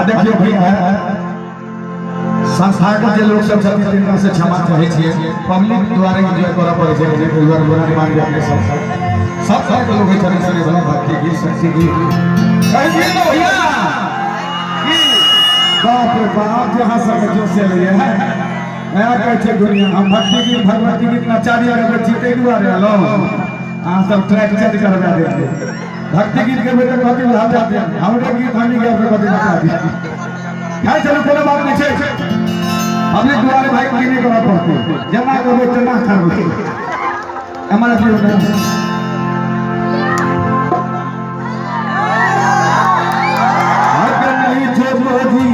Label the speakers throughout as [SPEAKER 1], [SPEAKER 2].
[SPEAKER 1] देखियो भैया संस्थागत जे लोग सब छथिन तिनका से क्षमा चाहै छियै। पब्लिक द्वारा एंजॉय करऽ पड़ै छै, जे परिवार बुरा नहि मान जाए। सब सब तरह के लोग होइ छथिन सुनै वाला, भक्ति गीत शक्ति गीत कहि दियौ ने भैया की बाप रे बाप जहाँ सब जोश चलैए नया कहै छै दुनिया। हम भक्ति गीत भगवती गीत नचारी गबै छी ताहि दुआरे एलहुँ, अहाँ सब ट्रैक चेंज करबा देलियै। भक्ति गीत गबै तऽ कहती हटा दे, हमरे गीत हमही गायब तऽ कहती हटा दे। खैर चलू कोनो बात नहीं छै, पब्लिक दुआरे भाई की नहीं करऽ पड़तै, जेना करबै तेना करबै। हमारा जीवन अगर नहीं जो बोधी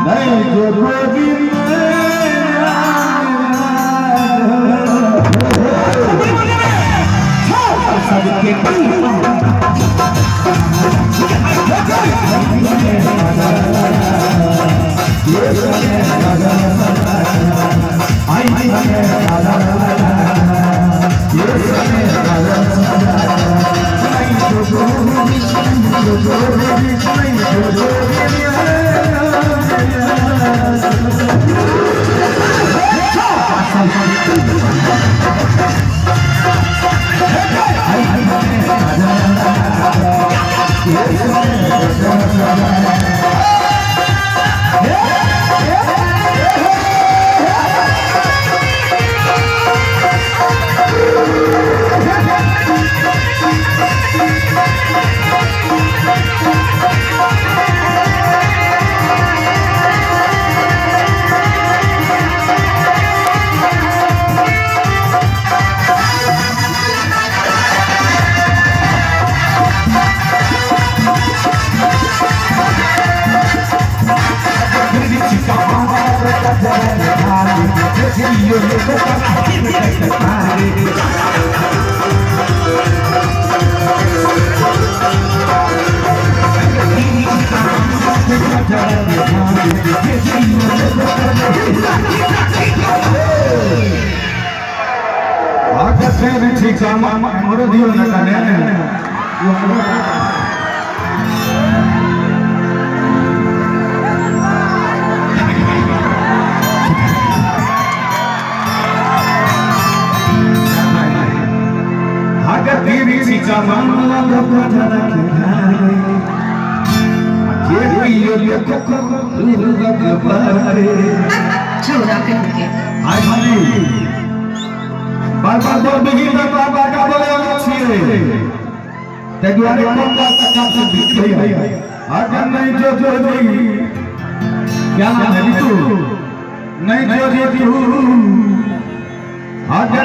[SPEAKER 1] नहीं जो बोधी
[SPEAKER 2] सबके
[SPEAKER 1] क्या नाम है तू नहीं जो तू अगर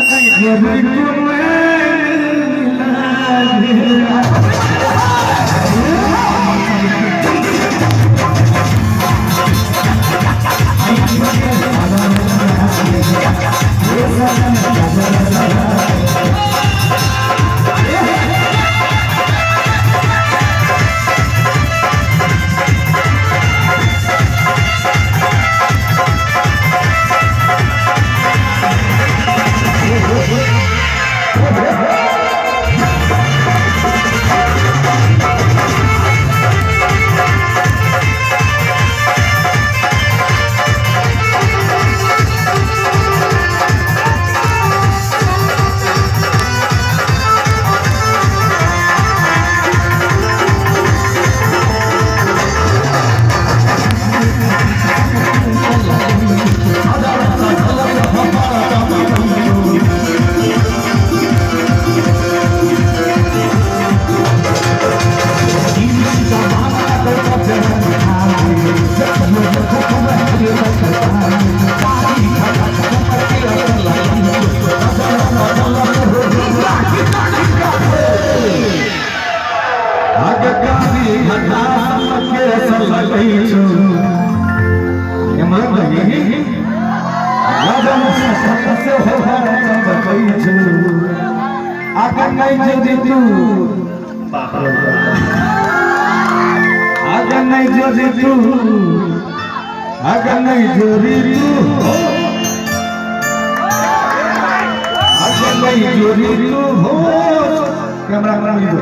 [SPEAKER 1] नहीं जो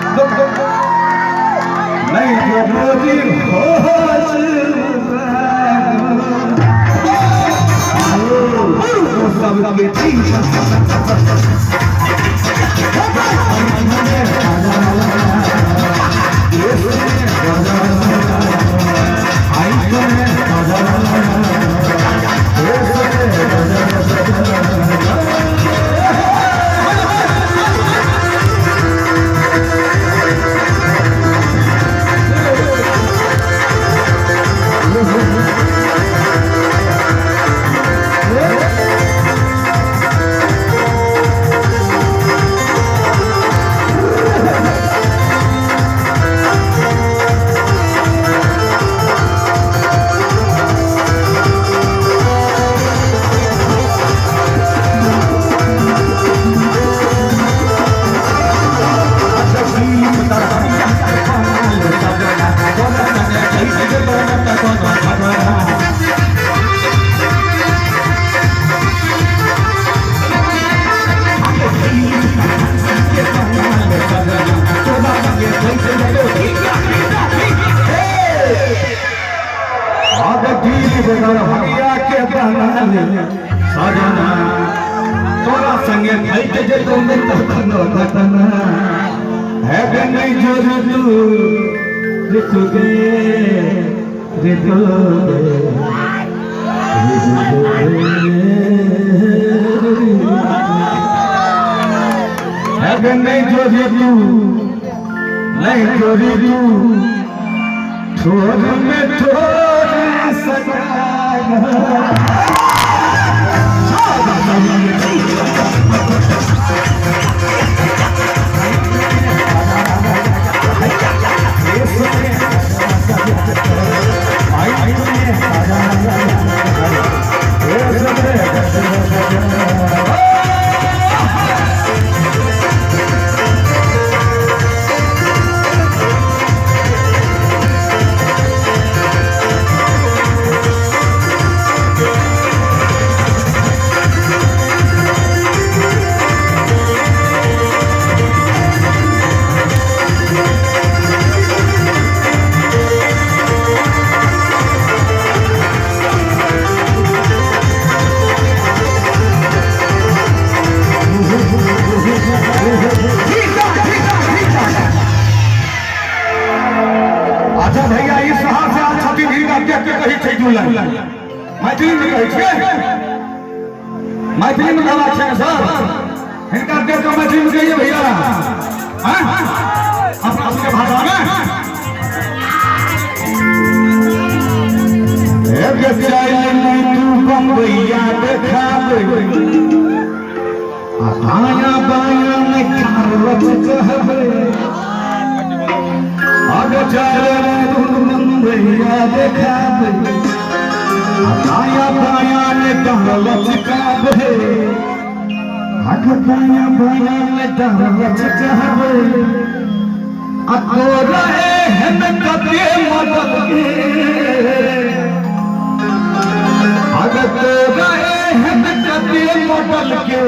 [SPEAKER 1] तू नहीं जो सजना तोरा संगे खैते जे तुम तखनो घटना है बे नहीं जोर तू ऋतु गे ऋतु है बे नहीं जोर तू नहीं जोर तू ठोर में ठोर सजा। अच्छा भैया इस शहर से आज छठी भीड़ देख के कही छै जुलाई मैथिली में कहै छै, मैथिली में कहबाक छै सर, हिनका देख के मैथिली में कहिए भैया अपना सबके भाषा में। तू बम्बैया देखाबै आया बाया में कारवत कहबै, आगे चले तू बम्बैया देखाबै आया बाया में कारवत कहबै, आगे बाया बाया में कारवत कहबै, आ तोरा एहन कते मदद के, आगे तोरा एहन कते मदद के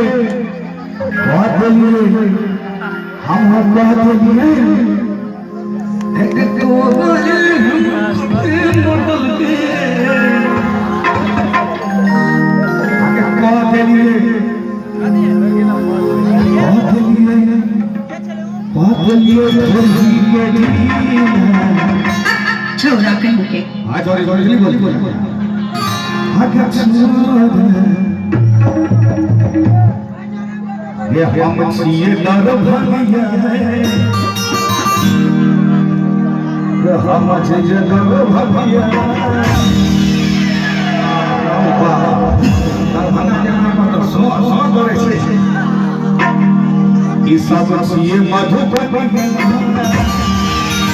[SPEAKER 1] कह देलिए हम कह देलिए
[SPEAKER 2] छोरा कहीं के
[SPEAKER 1] हाँ सॉरी सॉरी बोल बोल ये हम छिए दरभंगिया, हम छिए दरभंगिया, दरभंगा के नाम पर सो सो करे छै ई सब छिए मधुबनी।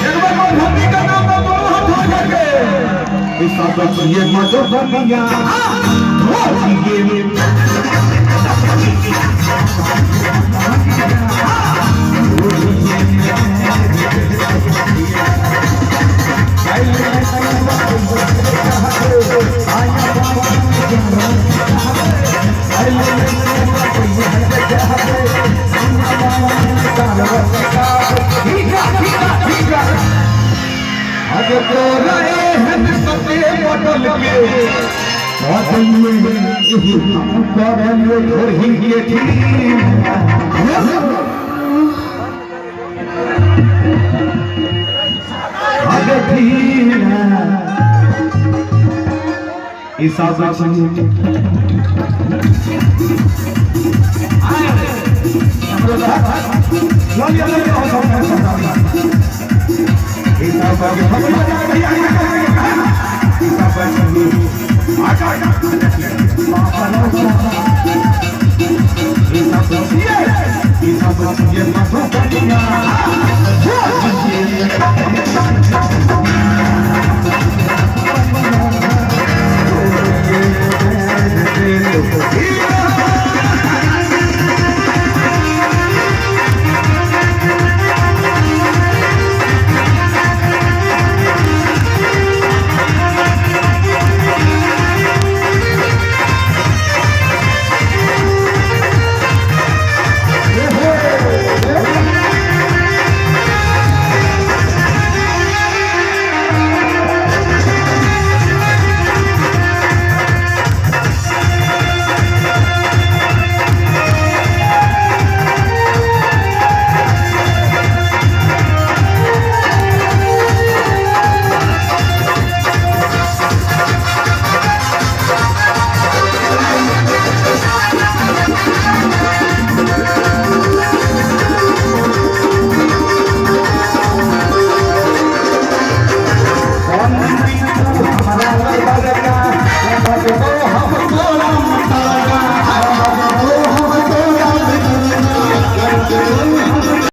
[SPEAKER 1] एक बार मधुबनी के नाम पर दोनों हाथ उठा करके ई सब छिए मधुबनिया अगर तो रहे एहन सते बदल के बदलिए ढोरही के ठीक ई सब